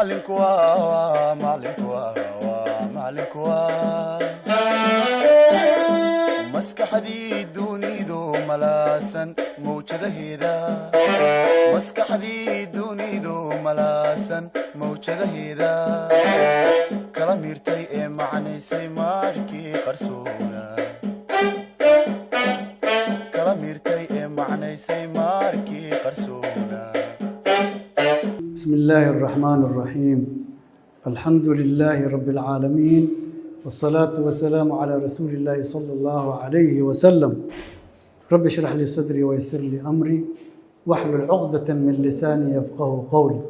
Macalinku waa, macalinku waa, macalinku waa maskaxdii dunidu malaasan mawjadaheeda, maskaxdii dunidu malaasan mawjadaheeda, kala miirtay ee macnaysay maarkii qarsoona, kala miirtay ee macnaysay maarkii qarsoona. بسم الله الرحمن الرحيم، الحمد لله رب العالمين، والصلاة والسلام على رسول الله صلى الله عليه وسلم. رب اشرح لي صدري ويسر لي أمري واحلل عقدة من لساني يفقه قولي.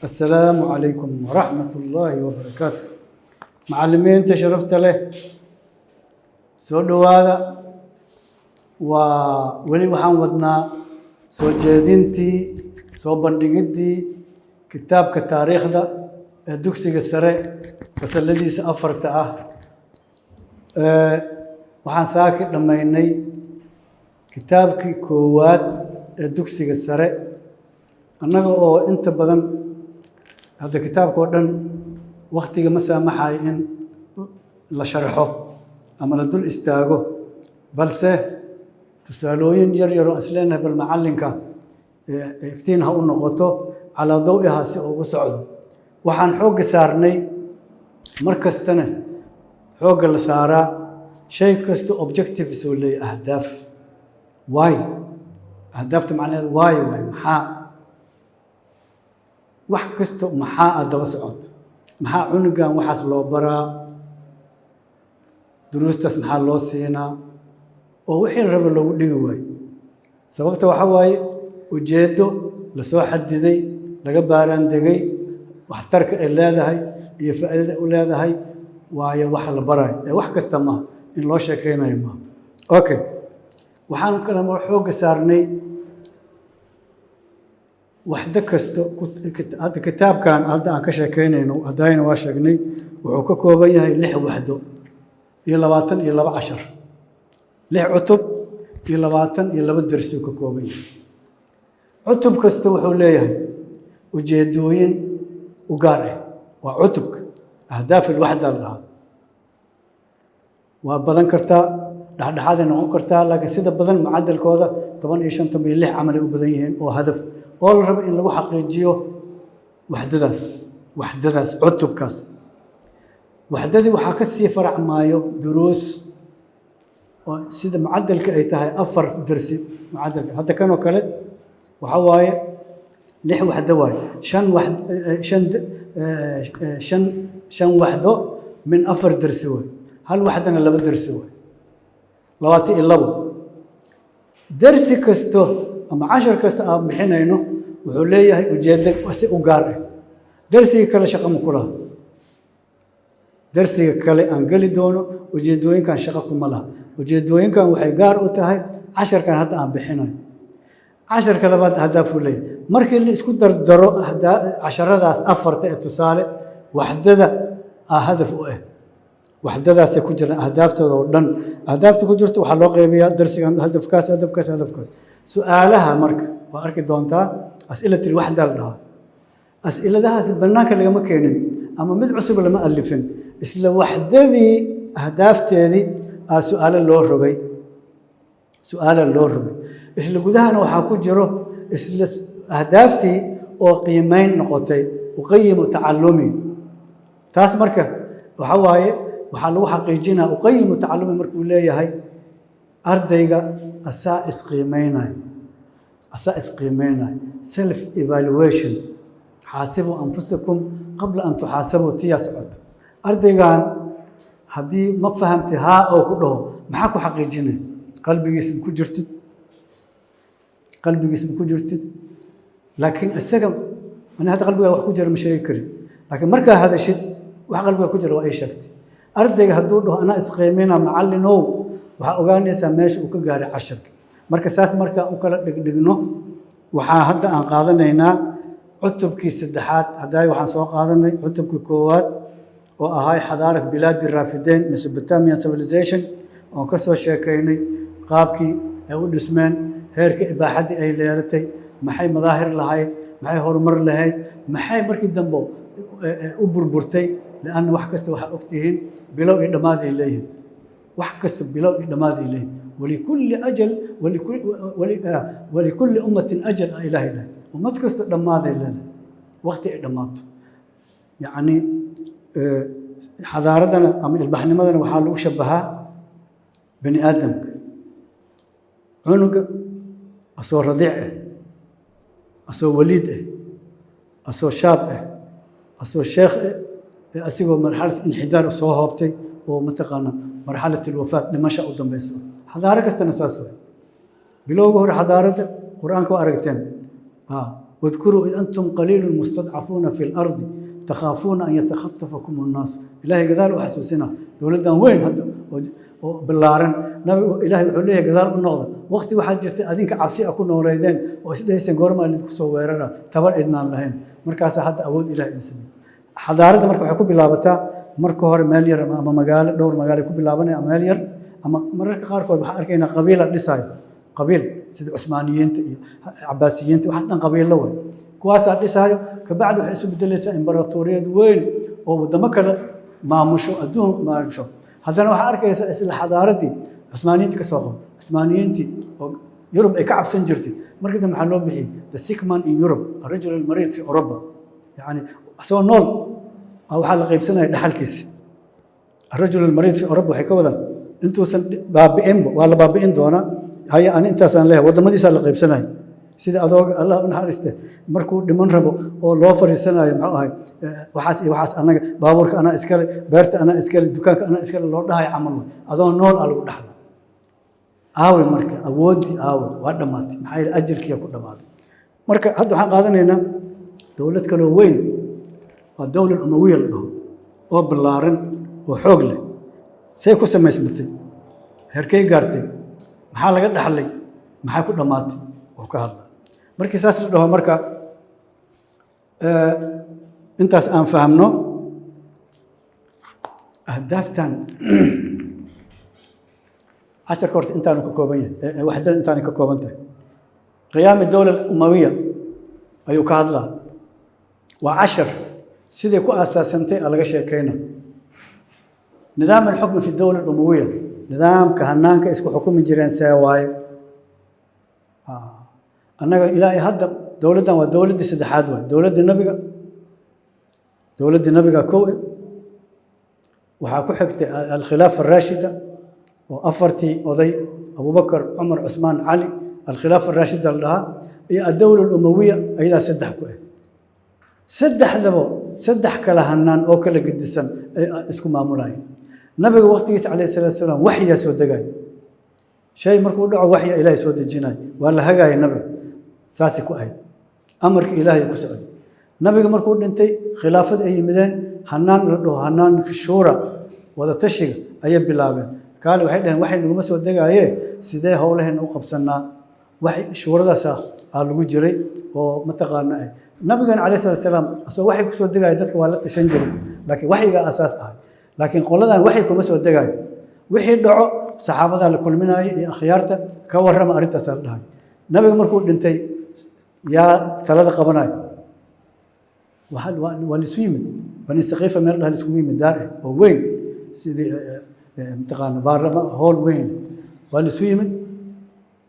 السلام عليكم ورحمة الله وبركاته. Macallimiinta sharafta leh, soo dhowaada. Waa weli waxaan wadnaa soo jeedintii, soo bandhigiddii kitaabka taariikhda ee dugsiga sare, fasaladiisa afarta ah. Waxaan saaki dhammaynay kitaabkii koowaad ee dugsiga sare, annaga oo inta badan hadda kitaabka oo dhan wakhtiga ma saamaxayo in la sharxo ama la dul istaago, balse tusaalooyin yar yar oo isleenahay bal macallinka iftiin ha u noqoto calaa dawiha si uu ugu socdo. Waxaan xoogga saarnay, mar kastana xoogga la saaraa, shay kasta objectives uu leeyahay, ahdaaf. Waay ahdaafta macnaheedu waay maxaa wax kasta, maxaa aad daba socoto, maxaa cunugan waxaas loo baraa, duruustaas maxaa loo siinaa oo wixii la rabo loogu dhigi waayo? Sababta waxaa waaye ujeeddo lasoo xadiday, laga baaraan degay waxtarka ay leedahay iyo faa'iidada u leedahay waayo waxa la barayo ee wax kasta maaha in loo sheekeynayo maaha. Okay, waxaan kale xoogga saarnay waxdo kasto. Hadda kitaabkan hadda aan ka sheekeynayno, haddayna waa sheegnay, wuxuu ka kooban yahay lix waxdo iyo 22 cashar, lix cutub iyo 22 dersi uu ka kooban yahay. Cutub kasta wuxuu leeyahay ujeedooyin u gaar ah. Waa cutubka أهداف الوحدة la dhahaa. Waa badan kartaa, dhexdhexaaday noqon kartaa, laakiin sida badan mucadalkooda 15, 16 camal ay u badan yihiin oo hadaf oo la rabo in lagu xaqiijiyo waxdadaas, waxdadaas, cutubkaas. Waxdadii waxaa ka sii faracmaayo duruus oo sida mucadalka ay tahay afar dersi mucadalka. Hadda kanoo kale waxaa waaye lix waxdo waaye, shan wax shan shan shan waxdo min afar dersi waaye, hal waxdana laba dersi waaye, 22. Dersi kasto ama cashar kasta aan bixinayno wuxuu leeyahay ujeeddo si u gaar ah. Dersiga kale shaqo ma ku laha. Darsiga kale aan geli doono ujeeddooyinkan shaqo kuma laha. Ujeeddooyinkan waxay gaar u tahay casharkan hadda aan bixinayo. Casharka labaad ahdaafuu leeyahay. Markii la isku dardaro casharadaas afarta ee tusaale, waxdada ah hadaf u ah, waxdadaasay ku jiraan ahdaaftooda oo dhan. Ahdaafta ku jirta waxaa loo qeybiyaa darsigan hadafkaas, hadafkaas, hadafkaas. Su-aalaha marka waa arki doontaa, أسئلة الوحدة la dhahaa. As'iladahaas bannaanka lagama keenin ama mid cusub lama alifin, isla waxdadii ahdaafteedii aa su-aalo loo rogay, su-aala loo rogay. Isla gudahana waxaa ku jiro isla ahdaaftii oo qiimeyn noqotay, أقيم تعلمي. Taas marka waxa waaye waxaa lagu xaqiijinaya أقيم تعلمي. Markuu leeyahay ardayga asaa isqiimeynayo, asaa isqiimeynayo, self evaluation. حاسبوا أنفسكم قبل أن تحاسبوا tiyaa socoto. Ardaygan haddii ma fahamtay haa oo ku dhaho, maxaa ku xaqiijinaya? Qalbigiis ma ku jirtid, qalbigiis ma ku jirtid. Laakiin isaga ani hadda qalbigaa wax ku jira ma sheegi karin, laakiin markaa hadashid wax qalbiga ku jira waa ii sheegtay. Ardayga hadduu dhaho anaa isqiimeyna macallinow, waxaa ogaanaysaa meesha uu ka gaaray casharka. Marka saas markaa u kala dhigdhigno, waxaa hadda aan qaadanaynaa cutubkii saddexaad. Haddaay waxaan soo qaadanay cutubkii koowaad oo ahay حضارة بلاد الرافدين, Mesopotamian civilization, oon ka soo sheekaynay qaabkii ay u dhismeen, heerka ibaaxaddii ay leeratay, maxay madaahir lahayd, maxay horumar lahayd, maxay markii dambe u burburtay, lianna wax kasta waxaa ogtihiin bilow iyo dhammaad ay leeyihiin. Wax kasta bilow iyo dhammaad ay leeyihiin. ولكل أجل ولكل أمة أجل aa Ilaahay dhahay. Ummad kasta dhammaaday leedahay, waqti ay dhammaato. Yacni xadaaradana ama ilbaxnimadana waxaa lagu shabahaa bani aadamka. Cunuga asoo radiic ah, asoo waliid ah, asoo shaab ah, asoo sheekh ah, asigoo marxalad inxidaar soo hoobtay oo mataqaana marxalat alwafaat, dhimasha u dambeysa. Xadaaro kastana saas way. Bilowga hore xadaaradda Qur-aanka waa aragteen: واذكروا إذ أنتم قليل مستضعفون في الأرض تخافون أن يتخطفكم الناس. Ilaahay gadaal u xasuusina dowladdan weyn hadda oo ballaaran. Nabigu, Ilaahay wuxuu leeyahay: gadaal u noqda, waqti waxaa jirtay adinka cabsi a ku nooleydeen oo isdhehayseen goormaa idinku soo weerara, tabar idnaan lahayn. Markaasaa hadda awood Ilaah idin sameeyey. Xadaaradda marka waxay ku bilaabataa marka hore meel yar ama magaalo, dhowr magaalo ku bilaabanaya ama meel yar, ama mararka qaarkood waxaan arkaynaa qabiila dhisaayo qabiil, sida Cusmaaniyiinta iyo Cabaasiyiinta. Waxaas dhan qabiillo wey, kuwaasaa dhisaayo. Kabacdi waxay isu bedelaysaa imbaratoriyad weyn oo waddamo kale maamusho, adduun maamusho. Haddana waxaa arkaysaa isla xadaaraddii Cusmaaniyiinta ka soo qabo, Cusmaaniyiintii oo Yurub ay ka cabsan jirtay, markii dambe waxaa loo bixiyey "the sick man in Europe", الرجل المريض في أوروبا. Yani isagoo nool waxaa la qaybsanaya dhaxalkiisa. الرجل المريض في أوروبا waxay ka wadaan intuusan baabi'inba waa la baabi'in doonaa. Haya, ani intaasaan leeyahay, waddamadiisaa la qaybsanaya. Sida adooga, Allah u naxariiste, markuu dhiman rabo oo loo fariisanayo, muxuu ahay, waxaas iyo waxaas anaga, baabuurka anaa iskale, beerta anaa iskale, dukaanka anaa iskale loo dhahayo camal way. Adoo nool aa lagu dhaxla. Aawe marka awooddii? Aawe? Waa dhammaatay. Maxaa yeele ajalkiyaa ku dhammaaday. Marka hadda waxaan qaadanaynaa dowlad kaloo weyn, waa dowla Umawiya la dhaho, oo ballaaran oo xoog leh. Say ku samaysmatay? Herkay gaartay? Maxaa laga dhaxlay? Maxaa ku dhammaatay? Oo ka hadla. Markii saas la dhaho, marka intaas aan fahamno ahdaaftan casharka, horta intaanu ka kooban yahay, waxdada intaanay ka kooban tahay. Qiyaami dowla Umawiya ayuu ka hadlaa. Waa cashar siday ku aasaasantay a laga sheekayna. نظام الحكم في الدولة الأموية, nidaamka hanaanka isku xukumi jireen see waaye? Annaga ilaa iyo hadda dowladdan waa dowladdii saddexaad waay. Dowladdii nabiga, dowladdii nabiga kow e, waxaa ku xigtay الخلافة الراشدة oo afartii oday, Abubakar, Cumar, Cusmaan, Cali, الخلافة الراشدة la dhahaa, iyo الدولة الأموية, ayadaa saddex ku ah. Saddexdaba saddex kala hanaan oo kala gedisan ay isku maamulayeen. Nabiga waqtigiisa calayhi salaatu wasalaam waxyaa soo degaya. Shay markuu dhaco, waxya Ilaahay soo dejinayo, waa la hagaaya nabiga, saasay ku ahayd, amarka Ilaahay ku socday. Nabiga markuu dhintay, khilaafada ay yimideen, hanaan la dhaho hanaanka shuura, wada tashiga ayay bilaabeen. Kaale waxay dhaheen, waxay naguma soo degaaye, sidee howlaheena u qabsanaa? Wax shuuradaasa aa lagu jiray oo mataqaana ah. Nabigana calayhi salaatu salaam asagoo waxay kusoo degaya dadka waa la tashan jiray, laakiin waxyigaa asaas ahay. Laakiin qoladan waxay kuma soo degayo. Wixii dhaco saxaabadaa la kulminaayo iyo akhyaarta, ka warrama arrintaasaa la dhahay. Nabiga markuu dhintay, yaa talada qabanayo? Waa laisu yimid Bani Saqiifa, meel dhaha laisugu yimid, daar ah oo weyn, sidii mataqaana baarlama, hool weyn waa laisu yimid.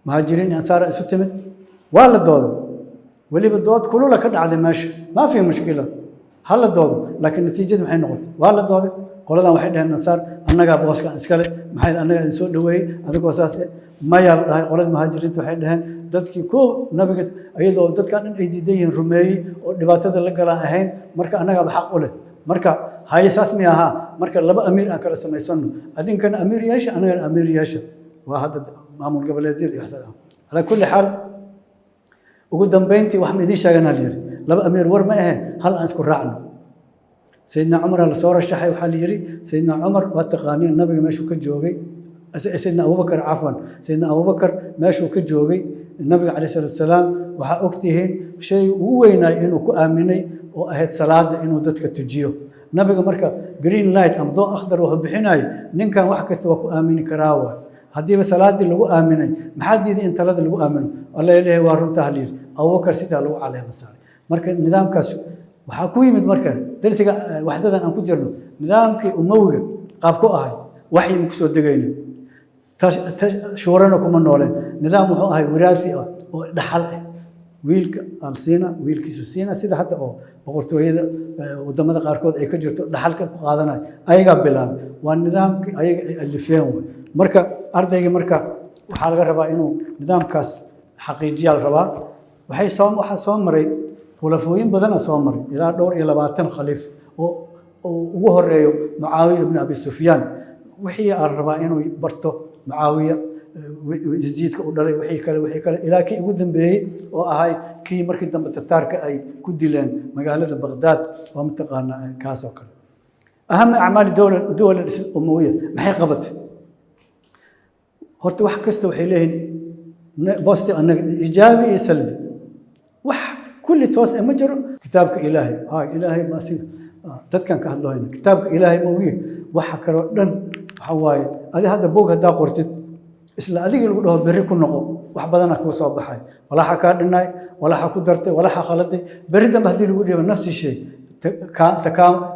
Muhaajiriin iyo ansaara isu timid, waa la dooday. Weliba dood kulula ka dhacday meesha. ما في مشكلة, ha la doodo, laakiin natiijadu maxay noqotay? Waa la dooday. Qoladan waxay dhaheen, ansaar, annagaa booskan iskale, maxay annagaa idin soo dhaweeyey adigoo saas eh? Mayaa la dhahay. Qoladii muhaajiriinta waxay dhaheen, dadkii ko nabiga iyadoo dadkan dhan ay diidan yihiin rumeeyey oo dhibaatada la galaan ahayn, marka annagaaba xaq u leh. Marka haye, saas mi ahaa? Marka laba amiir aan kala samaysano, adinkana amiir yeesha, annagana amiir yeesha. Waa hadda maamul goboleedyada iyo waxsaas. Calaa kulli xaal, ugu dambeyntii wax ma idiin sheeganaa la yidhi, laba amiir war ma ahe, hal aan isku raacno. Sayidina Cumar la soo rashaxay. Waxaa la yidhi Sayidina Cumar, waa taqaaniin nabiga meeshuu ka joogay, Sayidina Abubakar, cafwan, Sayidina Abubakar meeshuu ka joogay nabiga calayhi salaatu wasalaam. Waxaa ogtihiin shay ugu weynaay inuu ku aaminay oo ahayd salaada inuu dadka tujiyo nabiga. Marka green light ama doo akhdar wuxuu bixinayay, ninkan wax kasta waa ku aamini karaa waay. Haddiiba salaadii lagu aaminay, maxaa diiday in talada lagu aamino? Alla leeyahay, waa runtaa la yidhi. Abubakar sidaa lagu caleema saaray. Marka nidaamkaas Waxaa ku yimid marka darsiga waxdadan aan ku jirno, nidaamkii Umawiga qaab ku ahay, waxyi ma kusoo degaynin, shuurana kuma nooleen. Nidaam wuxuu ahay wiraasi ah oo dhaxal ah, wiilka aan siina, wiilkiisu siina, sida hadda oo boqortooyada wadamada qaarkood ay ka jirto, dhaxalka ku qaadanayo. Ayagaa bilaabay, waa nidaamkii ayaga ay alifeen wey. Marka ardayga marka waxaa laga rabaa inuu nidaamkaas xaqiijiyaa la rabaa. Waxaa soo maray khulafooyin badana soo maray, ilaa dhowr iyo labaatan khaliif oo ugu horeeyo Mucaawiya ibn Abi Sufyaan. Wixii aan rabaa inuu barto Mucaawiya, Yaziidka u dhalay, wixii kale ilaa kii ugu dambeeyey oo ahay kii markii dambe Tataarka ay ku dileen magaalada Baqdaad oo mataqaana kaas oo kale. أهم أعمال الدولة الدول الأموية, maxay qabatay? Horta wax kasta waxay leeyihiin positive and negative, إيجابي iyo سلبي. Wax kulli toos ma jiro. Kitaabka Ilaahay ha Ilaahay ma asiga dadkan ka hadlohayna, kitaabka Ilaahay ma ogiye, waxa kaloo dhan waxa waaye adi hadda buug haddaa qortid, isla adigii lagu dhaho berri ku noqo, wax badanaa kuu soo baxay, walaaxa kaa dhinay, walaaxa ku dartay, walaaxa khaladay. Berri dambe haddii lagu dhibo نفس الشيء,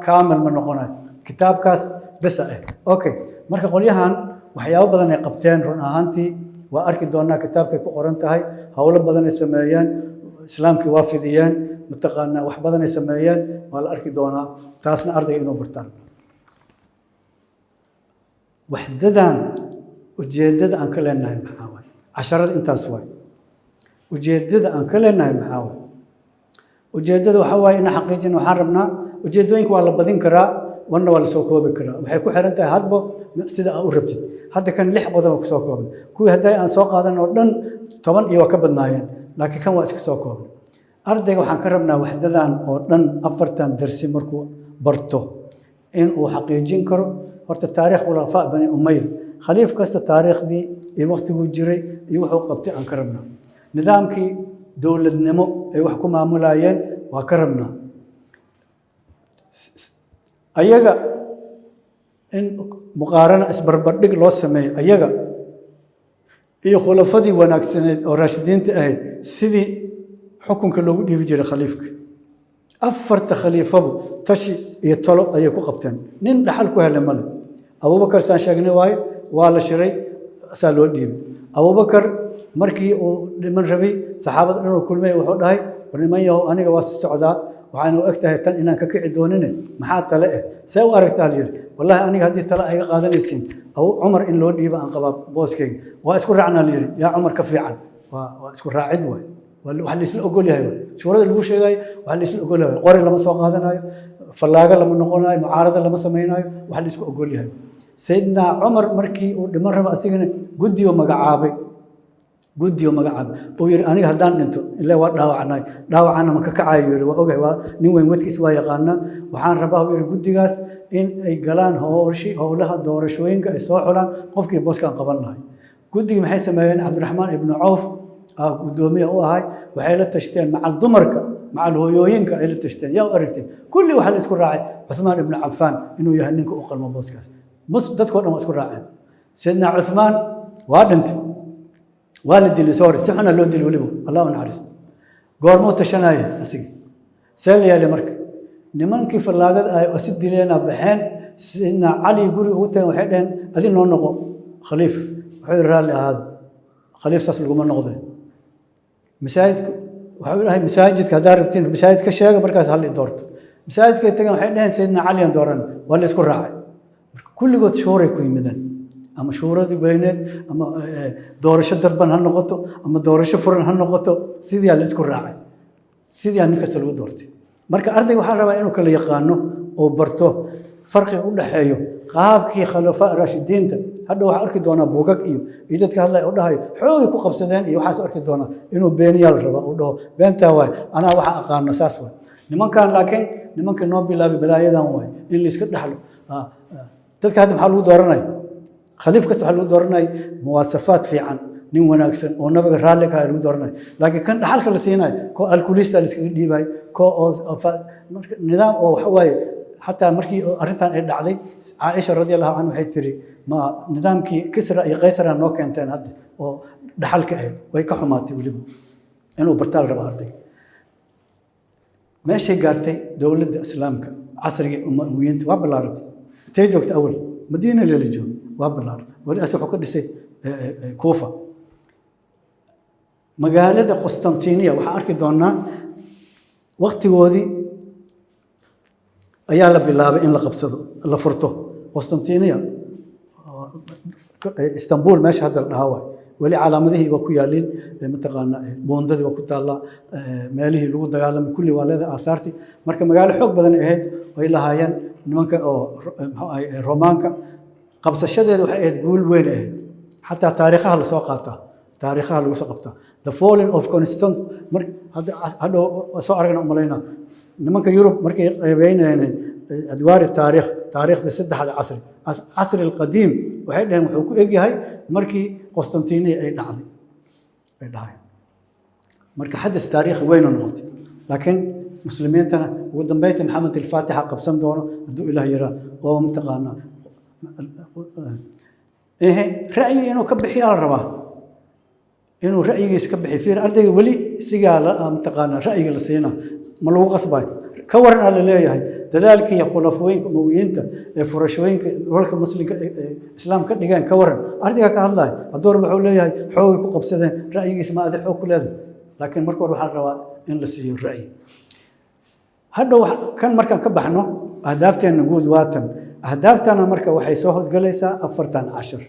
kaamil ma noqonayo kitaabkaas besa ah. Okay, marka qolyahan waxyaabo badan ay qabteen run ahaantii, waa arki doonaa, kitaabkay ku qoran tahay. Howlo badan ay sameeyeen, Islaamkii waa fidiyeen, mataqaanaa, wax badan ay sameeyeen, waa la arki doonaa. Taasna ardayga inuu bartaan. Waxdadan ujeeddada aan ka leenahay maxaa waay? Casharada intaas waay. Ujeeddada aan ka leenahay maxaa waay? Ujeeddada waxaa waaye inaan xaqiijin waxaan rabnaa. Ujeeddooyinka waa la badin karaa, warna waa lasoo koobi karaa, waxay ku xiran tahay hadba sida aa u rabtid. Hadda kan lix qodob kusoo koobnay, kuwii hadday aan soo qaadan oo dhan 10 iyo waa ka badnaayeen, laakiin kan waa iska soo koobnay. Ardayga waxaan ka rabnaa waxdadan oo dhan, afartan darsi markuu barto, in uu xaqiijin karo horta taariikh khulafaa Bani Umaya, khaliif kasta taariikhdii iyo waqtiguu jiray iyo wuxuu qabtay aan ka rabnaa. Nidaamkii dowladnimo ay wax ku maamulayeen waa ka rabnaa. Ayaga in مقارنة, isbarbardhig loo sameeyo ayaga iyo khulafadii wanaagsaneed oo raashidiinta ahayd, sidii xukunka loogu dhiibi jiray khaliifka. Afarta khaliifadu tashi iyo talo ayay ku qabteen, nin dhaxal ku helay male. Abubakar saan sheegnay waaye, waa la shiray, saa loo dhiibay. Abubakar markii uu dhiman rabay, saxaabada dhan uu kulmay, wuxuu dhahay: "War niman yahow, aniga waa si socdaa, waxaana u eg tahay tan inaan ka kici doonine, maxaa tale eh, see u aragtaa?" La yidhi: "Wallahi aniga haddii tale ayga qaadanaysiin, Abu Cumar in loo dhiibo aan qabaa booskayga." "Waa isku raacnaa," la yidhi. "Yaa Cumar ka fiican?" Waa isku raacid waay, waa wax la isla ogol yahay waay. Shuurada lagu sheegayo wax la isla ogol yahay, qori lama soo qaadanayo, fallaago lama noqonayo, mucaarada lama samaynayo, wax la isku ogol yahay. Sayidina Cumar markii uu dhiman rabo, asigana guddiyo magacaabay, guddiyo magacaabay uu yidhi: "Aniga haddaan dhinto, ilaa waa dhaawacnay, dhaawacana ma ka kacayo," yidhi, "waa ogahay, waa nin weyn, wadkiis waa yaqaanaa. Waxaan rabaa," uu yidhi, "guddigaas in ay galaan howshi howlaha doorashooyinka, ay soo xulaan qofkii booskaan qaban lahay." Guddigii maxay sameeyeen? Cabdiraxmaan ibnu Cawf ah guddoomiye u ahay. Waxay la tashteen macal dumarka, macal hooyooyinka ay la tashteen. Yaa u aragtay? Kulli waxaa la isku raacay Cuthmaan ibnu Cafaan inuu yahay ninka u qalmo booskaas. Dadkoo dhan waa isku raaceen. Sayidina Cuthmaan waa dhintay, waa la dilay, sorry, si xuna loo dilay weliba, Allah u naxariisto. Goormuu tashanaya asiga? See la yeelay? Marka nimankii fallaagada ahay oo si dileena baxeen, Sayidina Cali guriga ugu tageen, waxay dhaheen: "Adi noo noqo khaliif." Wuxuu yidhi: "Raalli ahaada, khaliif saas laguma noqde." Masaajidka waxuu dhahay: "Masaajidka haddaa rabtiin, masaajid ka sheega, markaas hal i doorto." Masaajidkay tageen, waxay dhaheen: "Sayidina Cali aan dooran." Waa la isku raacay. Marka kulligood shuuray ku yimideen, ama shuuradii weyneed ama doorasho dadban ha noqoto ama doorasho furan ha noqoto, sidiyaa la isku raacay, sidiyaa nin kasta lagu doortay. Marka ardayga waxaa rabaa inuu kala yaqaano oo barto farqiga u dhexeeyo qaabkii khulafaa raashidiinta. Hadha waxaa arki doonaa buugag iyo dadka hadlaya oo dhahayo xoogay ku qabsadeen, iyo waxaas arki doonaa inuu beeniyaal raba, uu dhaho: "Beentaa waay, anaa waxaa aqaano saas waay nimankan." Laakiin nimanka noo bilaabay balaayadan waay in layska dhexlo dadka. Hadda maxaa lagu dooranaya? Khaliif kasta waxaa lagu dooranaya muwaasafaad fiican, nin wanaagsan oo Nabiga raalli ka ah lagu dooranayo. Laakiin kan dhaxalka la siinayo, ko alkulista la iskaga dhiibayo, ko oo marka nidaam oo waxa waaye. Xataa markii arrintan ay dhacday, Caaisha رضي الله عنها waxay tiri: "Ma nidaamkii Kisra iyo Qaysara noo keenteen hadda oo dhaxalka ahayd?" Way ka xumaatay. Weliba inuu bartaal rabo arday. Meeshay gaartay dowladda Islaamka casrigii Umawiyiinta waa ballaaratay. Intay joogta awal? Madiina leela joogay. Waa ballaaratay. Weli as wuxuu ka dhisay Kuufa, magaalada Qustantiniya. Waxaan arki doonaa waktigoodii ayaa la bilaabay in la qabsado, la furto Qustantiniya, Istanbul meesha hadda la dhahaa waay. Weli calaamadihii waa ku yaaliin, mataqaana, buundadii waa ku taallaa, meelihii lagu dagaalamay kulli waa leedahay, aasaartii. Marka magaalo xoog badan ay ahayd ay lahaayeen nimanka oo muxuu ahay Romaanka. Qabsashadeeda waxay ahayd guul weyn ay ahayd. Xataa taariikhaha lasoo qaataa, taariikhaha lagu soo qabtaa, the falling of Constant. Mar hadda hadhow soo aragna umalaynaa nimanka Yurub markay qeybeynayeen أدوار التاريخ, taariikhda saddexda casri, casri alqadiim, waxay dhaheen wuxuu ku egyahay markii Qustantiniya ay dhacday, ay dhahayeen. Marka xadas taariikhi weyn oo noqotay. Laakiin muslimiintana ugu dambeynta Maxamed Alfaatixa qabsan doono, hadduu Ilaah yaraa, oo mataqaanaa ehe ra'yi inuu ka bixiyaa la rabaa, inuu ra'yigiisa ka bixiyo. Fiir, ardayga weli isigaa mataqaanaa ra'yiga la siinaa, ma lagu qasbayo. Ka waran aa la leeyahay dadaalkii khulafooyinka Umawiyiinta ee furashooyinka dhulalka Muslimka ee Islaam ka dhigeen? Ka waran, ardayga ka hadlaya. Hadduu wuxuu leeyahay xoogay ku qabsadeen, ra'yigiisa ma adi xoog ku leedahay. Laakiin marka hore waxaa la rabaa in la siiyo ra'yi. Hadhow kan markaan ka baxno, ahdaafteena guud waa tan. Ahdaaftana marka waxay soo hoosgalaysaa afartan cashar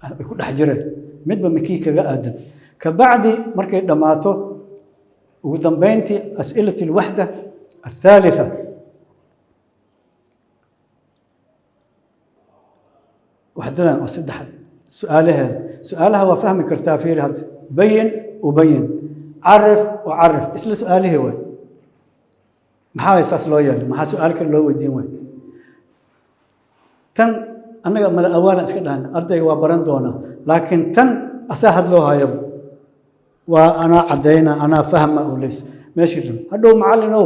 ay ku dhex jireen, midba mikii kaga aadan. Kabacdi markay dhammaato, ugu dambeyntii أسئلة الوحدة الثالثة, waxdadan oo saddexaad su-aalaheeda. Su-aalaha waa fahmi kartaa. Fiiri hadda: بين, أبين, عرف, أعرف, isla su-aalihii waay. Maxaa saas loo yeelay? Maxaa su-aal kale loo weydiin waay? Tan annaga mala awaalan iska dhahna, ardayga waa baran doonaa, laakiin tan asaa hadloo hayaba, waa anaa caddayna, anaa fahma oo leys meeshii rab. Hadhow macallinow,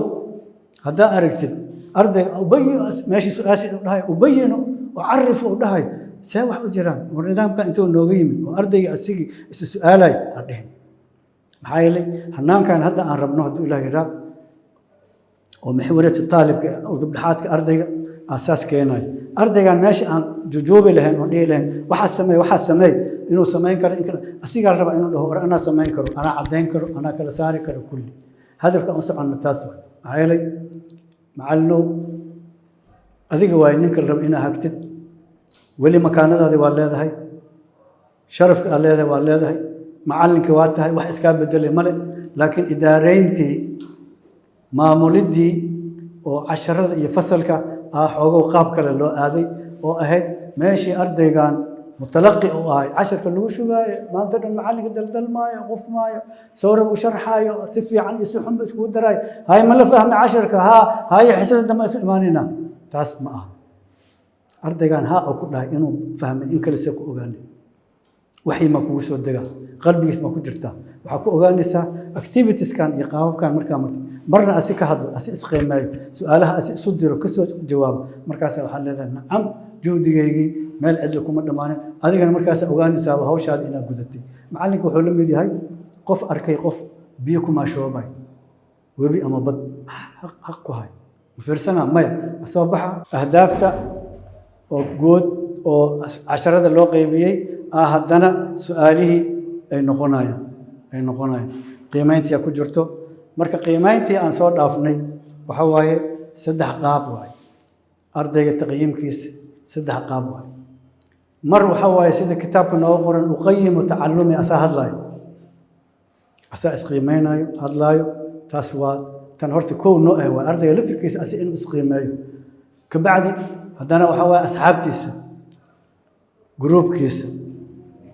haddaa aragtid ardayga أبين, meeshii su-aashii u dhahay أبين, أعرف u dhahay, see wax u jiraan oo nidaamkan intuu nooga yimid oo ardayga asigii isa su-aalay ha dhihin. Maxaa yeelay hanaankan hadda aan rabno, hadduu Ilaah yiraa, oo maxwariyatu taalibka, udub dhexaadka ardayga, aasaas keenayo. Ardaygan meesha aan jujuubi lahayn oon dhihi lahayn waxaa sameey, waxaa sameey, inuu samayn karo in kale asigaa la rabaa inuu dhaho, war anaa samayn karo, anaa caddayn karo, anaa kala saari karo kulli. Hadafka aan u soconno taas waay. Maxaa yeelay macallinow, adiga waay ninka la raba inaa hagtid. Weli makaanadaadi waa leedahay, sharafka aad leedahay waa leedahay, macallinka waa tahay, wax iskaa bedelay male. Laakiin idaareyntii, maamuliddii oo casharada iyo fasalka ah, xoogow qaab kale loo aaday oo ahayd meeshii ardaygan متلقي u ahay, casharka lagu shugaayo, maanta dhan macallinka daldalmaayo, qof maayo, sawrab u sharxaayo, si fiican iyo si xunba iskugu daraayo. Hay, ma la fahmay casharka? Haa. Haye, xisada dambe isu imaanaynaa. Taas ma aha. Ardaygan haa oo ku dhahay inuu fahmay in kale see ku ogaanay? Waxii ma kugu soo degaa? Qalbigiis ma ku jirtaa? Waxaa ku ogaanaysaa activitieskan iyo qaababkan markaa martid. Marna asi ka hadlo, asi isqiimeeyo, su-aalaha asi isu diro, kasoo jawaabo. Markaasa waxaad leedahay, nacam, juhdigaygii meel cidli kuma dhammaanin. Adigana markaasa ogaanaysaaba hawshaada inaad gudatay. Macallinka wuxuu la mid yahay qof arkay qof biyo ku maashoobay, webi ama bad xaq ku hay. Ma fiirsanaa? Maya, soo baxa. Ahdaafta oo guud oo casharada loo qaybiyey ah, haddana su-aalihii ay noqonayaan qiimayntii ku jirto. Marka qiimayntii aan soo dhaafnay waxa waaye saddex qaab waaye. Ardayga taqyiimkiisa saddex qaab waaye. Mar waxa waaye sida kitaabka nooga qoran, أقيم تعلمي, asaa hadlaayo, asaa isqiimeynayo, hadlaayo. Taas waa tan horta kow noo ah, waay ardayga laftirkiisa asi inuu isqiimeeyo. Kabacdi haddana waxaa waaye asxaabtiisa, gruubkiisa,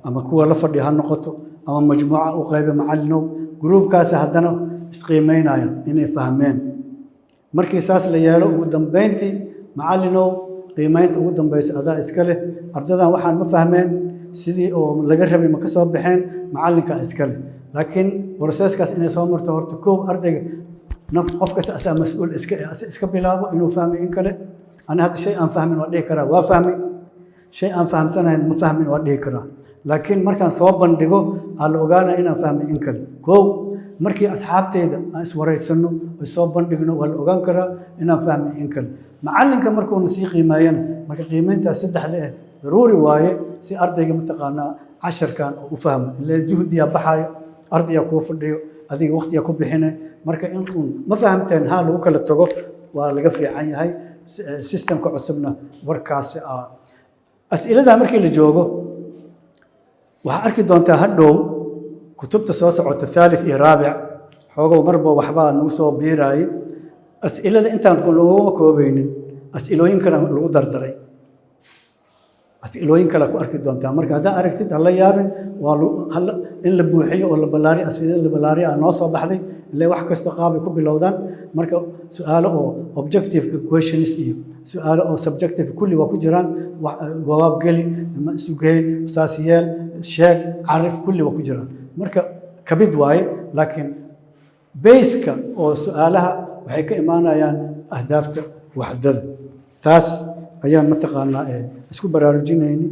ama kuwa la fadhiya ha noqoto ama majmuuca u qayba macallinow, gruubkaasi haddana isqiimeynayaan inay fahmeen. Markii saas la yeelo, ugu dambeyntii macallinow, qiimeynta ugu dambeysa adaa iska leh. Ardadan waxaan ma fahmeen, sidii oo laga rabay ma ka soo baxeen, macallinkaa iska leh. Laakiin processkaas inay soo marto horta koow ardayga naf, qof kasta asaa mas-uul iska asi iska bilaabo inuu fahmay in kale. Ani hadda shay aan fahmin waa dhihi karaa waa fahmay, shay aan fahamsanayn ma fahmin waa dhihi karaa. Laakiin markaan soo bandhigo aa la ogaanaya inaan fahmay in kale. Kow, markii asxaabteyda aan iswaraysano oo soo bandhigno, waa la ogaan karaa inaan fahmay in kale. Macallinka markuuna sii qiimeeyana, marka qiimeyntaas saddexda ah daruuri waaye si ardayga mataqaanaa casharkan oo u fahmo. Ileen juhdiyaa baxaayo, ardayaa kuu fadhiyo, adiga waqtiyaa ku bixine. Marka in uun "ma fahamteen haa" lagu kala tago waa laga fiican yahay. Systemka cusubna warkaasi ah. As'iladaa markii la joogo, waxaa arki doontaa hadhow kutubta soo socota, thalith iyo raabic, xoogow marba waxbaa nagu soo biiraayay. As'ilada intaan laguma koobaynin, as'ilooyin kale lagu dardaray, as'ilooyin kale ku arki doontaa. Marka haddaa aragtid, hala yaabin. Waa in la buuxiyo oo la ballaariyo, as'ilada la ballaariyo aa noo soo baxday. Ilaa wax kasta qaabay ku bilowdaan. Marka su-aalo oo objective questions iyo su-aalo oo subjective kulli waa ku jiraan. Goobaab geli, ma isugeyn, saas yeel, sheeg, carif, kulli waa ku jiraan. Marka kabid waaye, laakiin base-ka oo su-aalaha waxay ka imaanayaan ahdaafta waxdada. Taas ayaan mataqaanaa isku baraarujinayni.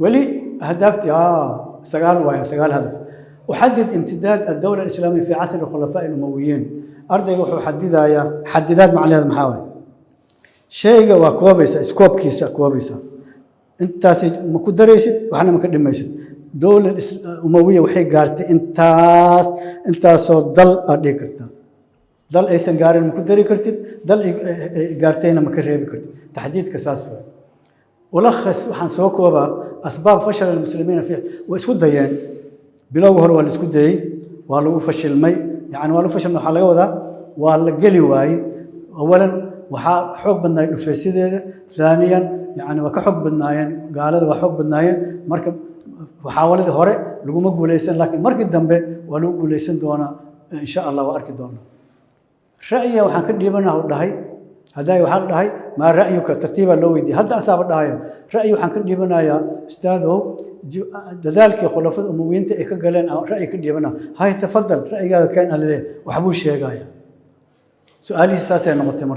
Weli ahdaaftii sagaal waaye, sagaal hadaf. أحدد امتداد الدولة الإسلامية في عصر الخلفاء الأمويين. Ardayga wuxuu xadidayaa. Xadidaad macnaheed maxaa waaye? Shayga waa koobaysa, scope-kiisa koobaysa. Intaasi ma ku daraysid, waxna ma ka dhimaysid. Dowla umawiya waxay gaartay intaas, intaasoo dal aad dhihi kartaa. Dal aysan gaarin ma ku dari kartid, dal ay gaartayna ma ka reebi kartid. Taxdiidka saas waay. ألخص, waxaan soo koobaa, أسباب فشل المسلمين في. Way isku dayeen. Bilowga hore waa la isku dayey, waa lagu fashilmay. Yani waa lagu fashilmay waxaa laga wadaa waa la geli waayey. Awalan, waxaa xoog badnaay dhufeysyadeeda. Thaaniyan, yani waa ka xoog badnaayeen gaalada, waa xoog badnaayeen. Marka muxaawaladii hore laguma guuleysan, laakiin markii dambe waa lagu guuleysan doonaa, insha Allah, waa arki doonaa. Ra'yiga waxaan ka dhiibanaha u dhahay hadday, waxaa la dhahay "ما رأيك", tartiibaa loo weydiiyey. Hadda asaaba dhahayo: "Ra'yi waxaan ka dhiibanayaa, ustaadow, dadaalkii khulafada umawiyiinta ay ka galeen aan ra'yi ka dhiibanaa." "Hay, tafadal, ra'yigaaga keen," aa laleeyahay. Waxbuu sheegaya. Su-aalihiisi saasay noqotay.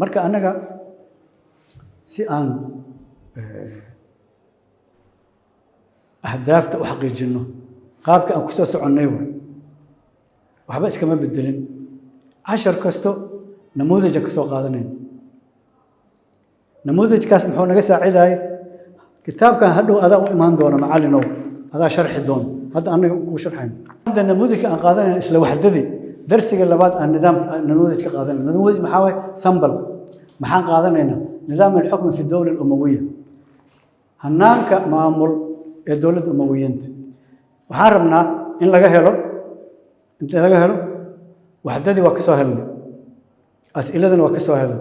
Marka annaga si aan ahdaafta u xaqiijinno, qaabka aan kusoo soconnay waay, waxba iskama bedelin. Cashar kasto namuudaja ka soo qaadanayna. Namuudajkaas muxuu naga saacidayay? Kitaabkan hadhow adaa u imaan doona, macallinow, adaa sharxi doona. Hadda annaga kuu sharxayno. Hadda namuudajka aan qaadanayna isla waxdadii darsiga labaad aan nidaam namuudaj ka qaadanayna. Namuudaj maxaa waaye? Sample. Maxaan qaadanaynaa? نظام الحكم في الدولة الأموية, hanaanka maamul ee dowladda umawiyiinta. Waxaan rabnaa in laga helo, inta laga helo waxdadii waa ka soo helnay, as'iladana waa ka soo helnay.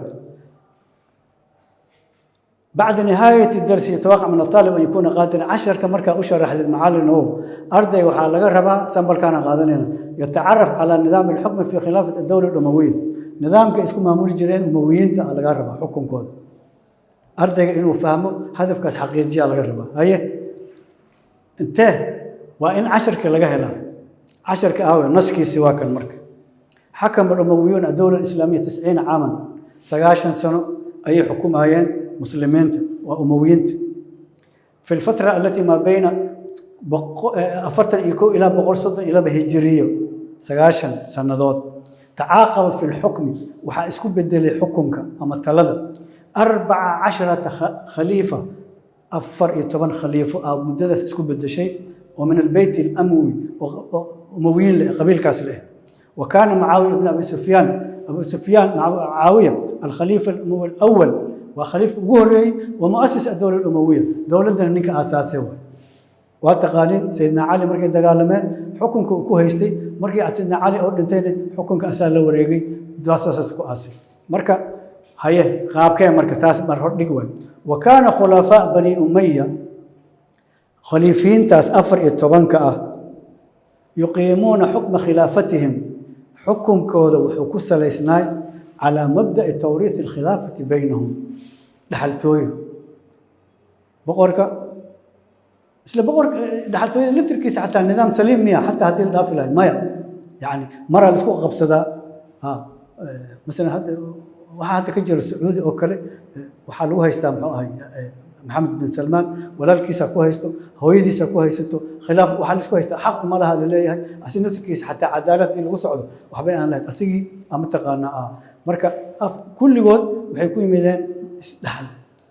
بعد نهاية الدرس يتوقع من الطالب أن يكون قادرا. Casharka markaa u sharaxdid, macallin ow, arday waxaa laga rabaa, sample-kaana qaadanayna, يتعرف على نظام الحكم في خلافة الدولة الأموية. Nidaamka isku maamuli jireen umawiyiinta aa laga rabaa, xukunkooda ardayga inuu fahmo, hadafkaas xaqiijiyaa laga rabaa. Haye, intee waa in casharka laga helaa? Casharka aawe, naskiisi waa kan. Marka حكم الأمويون الدولة الإسلامية 90 عاما, 90 sano ayay xukumayeen muslimiinta, waa umawiyiinta, في الفترة التي ما بين 41 إلى 132 هجرية, 90 sannadood. تعاقب في الحكم, waxaa isku bedelay xukunka ama talada, 14 خليفة, 14 khaliifo ah muddadaas isku bedeshay, oo من البيت الأموي, oo umawiyiin leh, qabiilkaas leh. وكان معاوية بن أبي سفيان, أبو سفيان معاوية، الخليفة الأموي الأول, waa khaliifka ugu horreeyey, ومؤسس الدولة الأموية, dowladdana ninka aasaasay waay. Waa taqaanin, Sayidina Cali markay dagaalameen xukunka uu ku haystay. Markii Sayidina Cali oo dhintayna xukunka asaa la wareegay, saasaas ku aasay. Marka haye, qaabkee marka taas mar hor dhig waay. وكان خلفاء بني أمية, khaliifiintaas 14-ka ah, يقيمون حكم خلافتهم, xukunkooda wuxuu ku salaysnaay على مبدأ توريث الخلافة بينهم, dhaxaltooyo. Boqorka, isla boqorka dhaxaltooyada laftirkiisa xataa nidaam saliim miya? Xataa haddii la dhaafi lahay, maya. Yani maraa la isku qabsadaa. Masalan hadda waxaa hadda ka jira Sacuudi oo kale, waxaa lagu haystaa, muxuu ahay, Maxamed bin Salmaan walaalkiisa ku haysto, hooyadiisa ku haysato khilaaf. Waxaa la isku haystaa xaq uma laha laleeyahay, asi naftirkiisa xataa cadaalad in lagu socdo waxbay aan lahayn asigii ama taqaanaa ah. Marka kulligood waxay ku yimideen isdhaxal.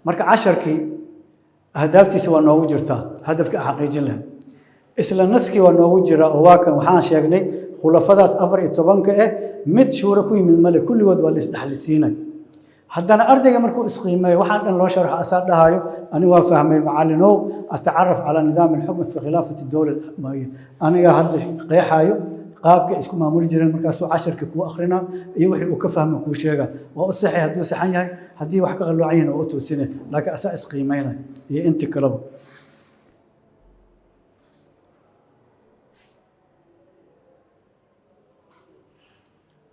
Marka casharkii ahdaaftiisa waa noogu jirtaa, hadafkii aan xaqiijin lahayd isla naskii waa noogu jira, oo waa kan waxaan sheegnay khulafadaas 14-ka ah mid shuuro ku yimid male, kulligood waa la isdhexlisiinay. Haddana ardayga markuu isqiimeeyo, waxaan dhan loo sharxo, asaa dhahayo: "Ani waa fahmay, macallinow." أتعرف على نظام الحكم في خلافة الدولة الأموية, aniga hadda qeexaayo qaabka ay isku maamuli jireen. Markaasuu casharkii kuu akrinaa iyo wixii uu ka fahmay kuu sheega. Waa u saxay hadduu saxan yahay, haddii wax ka qalloocan yihiin waa u toosinay, laakiin asaa isqiimeynay iyo inti kaleba.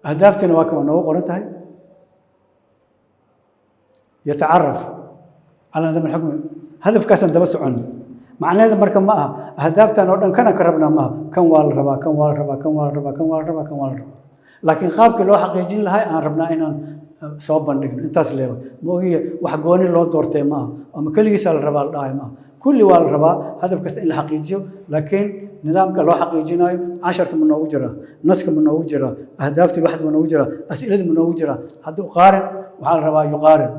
Ahdaaftiina waa kama noogu qoran tahay: يتعرف على نظام الحكم. Hadafkaasaan daba socon. Macnaheeda marka ma aha ahdaaftan oo dhan kana ka rabnaa, maaha. Kan waa la rabaa, kan waa la rabaa, kan waa la rabaa, kan waa la rabaa, kan waa la rabaa, laakiin qaabkii loo xaqiijin lahay aan rabnaa inaan soo bandhigno. Intaas leewa ma ogiye, wax gooni loo doortay ma aha ama keligiisaa la rabaa la dhahay maaha. Kulli waa la rabaa hadaf kasta in la xaqiijiyo, laakiin nidaamka loo xaqiijinayo casharka ma noogu jiraa, naska ma noogu jiraa, ahdaaftii waxda ma noogu jiraa, as'iladii ma noogu jiraa? Haddii qaarin waxaa la rabaa yuqaarin,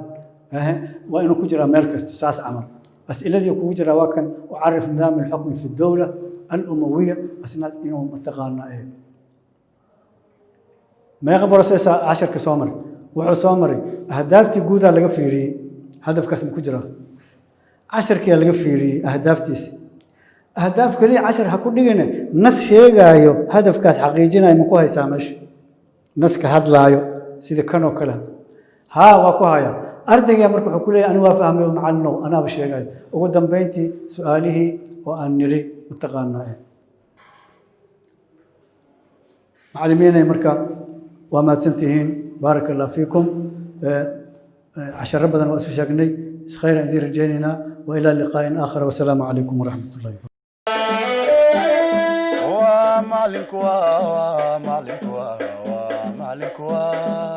waa inuu ku jiraa meel kasta saas camal. As'iladii kugu jiraa waa kan: أعرف نظام الحكم في الدولة الأموية. Asna inuu mataqaanaa meeqa process aa casharka soo maray? Wuxuu soo maray ahdaaftii guudaa laga fiiriyey, hadafkaas ma ku jiraa? Casharkiyaa laga fiiriyey ahdaaftiisa. Ahdaaf keliya cashar ha ku dhigine, nas sheegaayo hadafkaas xaqiijinayo ma ku haysaa meesha? Naska hadlaayo sida kanoo kale, haa, waa ku hayaa. Ardayga marka wuxuu ku leeyahay: "Ani waa fahmay, macallinow, anaaba sheegayo." Ugu dambeyntii su-aalihii oo aan nidhi mataqaanaa macallimiinay. Marka waa mahadsantihiin, بارك الله فيكم. Casharo badan waa isu sheegnay, iskhayran idiin rajaynaynaa. وإلى لقاء آخر، والسلام عليكم ورحمة الله. Waa macallinku, waa macallinku, waa macallinku, waa.